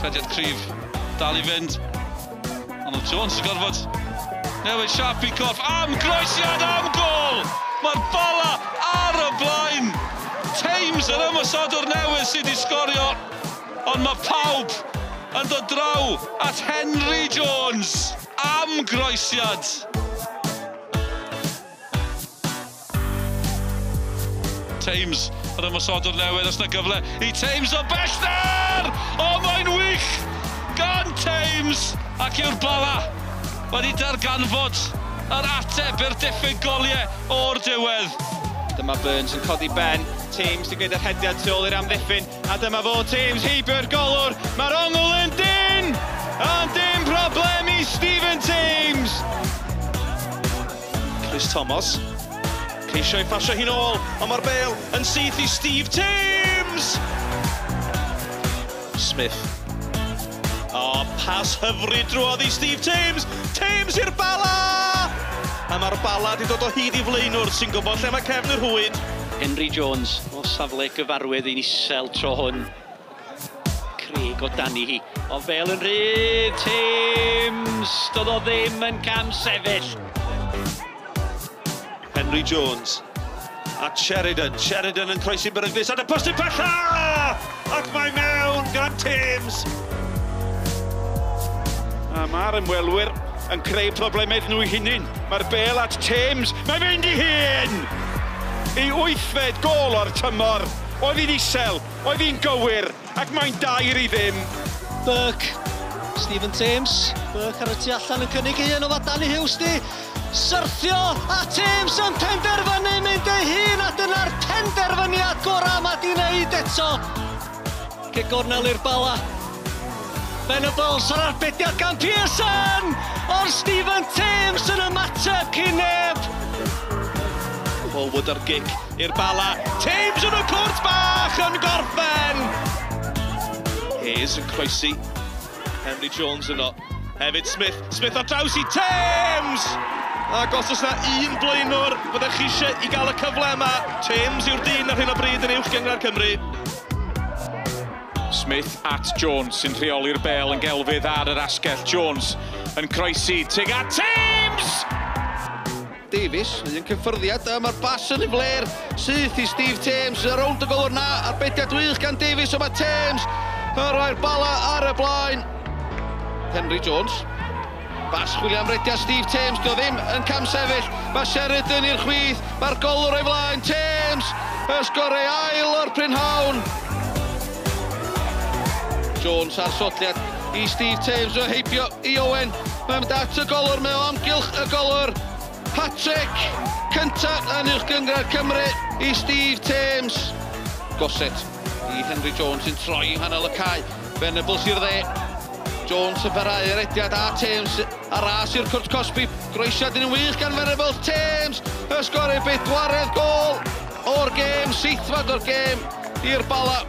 Rhediad cryf, dal i fynd. Ond oedd Jones yn gorfod newid siap i corff. Am groesiad, am gol! Mae'r Bala ar y blaen! Thames yr ymosodwr newydd sydd wedi sgorio, ond mae pawb yn dod draw at Henry Jones am groesiad. Thames yr ymosodwr newydd, os na gyfle i Thames o bellter! O, mae'n wych! Gan Thames! Ac yw'r Bala wedi darganfod yr ateb i'r diffyg goliau o'r diwedd. Dyma Burns yn codi ben, Thames yn gwneud yr rhediad tu ôl i'r amddiffyn, a dyma fo Thames heibio'r golwr, mae'r ongl yn dyn! Ond dim problem i Stephen Thames! Chris Thomas, ceisio i phasio hi'n ôl, ond mae'r bêl yn syth i Steve Thames! Smith. O, pas hyfryd drwodd i Steve Thames! Thames i'r Bala! A mae'r Bala wedi dod o hyd i flaenwr sy'n gwybod lle mae cefn yr rhwyd. Henry Jones o safle gyfarwydd i'n isel tro hwn. Craig o dani hi. O fel yn rhydd, Thames! Doedd o ddim yn cam sefyll. Henry Jones at Sheridan. Sheridan yn croesi'n beryglus at y postyn pella! Ac mae mewn gan Thames! A mae'r ymwelwyr yn creu problemau iddyn nhw'u hunain. Mae'r bêl at Thames, mae'n mynd i hun! I 8fed gôl o'r tymor. Oedd hi'n isel, oedd hi'n gywir, ac mae'n 2-0. Burke, Stephen Thames, Burke ar y tu allan yn cynnig un o Danny Hughes di syrthio, a Thames yn penderfynu mynd ei hun, a dyna'r penderfyniad gorau mae di wneud eto. Cic gornel i'r Bala. Venables ar arbediad gan Pearson! O'r Stephen Thames yn ymateb cyn neb! Forward ar gic i'r Bala. Thames yn y cwrt bach yn gorffen! Hayes yn croesi. Henry Jones yno. Hefyd Smith. Smith ar draws i Thames! Ac os oes na un blaenwr fyddech chi eisiau i gael y cyfle yma, Thames yw'r dyn ar hyn o bryd yn Uwch Gynghrair Cymru. Smith at Jones sy'n rheoli'r bêl yn gelfydd ar yr asgell. Jones yn croesi tuag at Thames! Davies, un cyffyrddiad, a mae'r bas yn ei fler, syth i Steve Thames, ar rownd y golwr na, arbediad wych gan Davies, o mae Thames yn rhoi'r Bala ar y blaen. Henry Jones, bas chwilio am rediad Steve Thames, dio ddim yn camsefyll, mae Sheridan i'r chwith, mae'r golwr o'i flaen, Thames, y sgor ei ail o'r prynhawn. Jones ar sodliad i Steve Thames, o heibio i Owen, mae'n mynd at y golwr, mae o amgylch y golwr. Hat-trick cyntaf yn Uwch Gynghrair Cymru i Steve Thames. Gossett i Henry Jones sy'n troi yng nghanol y cae. Venables i'r dde. Jones yn parhau yr rediad a Thames ar ras i'r cwrt cosbi. Groesiad yn wych gan Venables. Thames y sgori bedwaredd gôl o'r gêm, seithfed o'r gêm i'r Bala.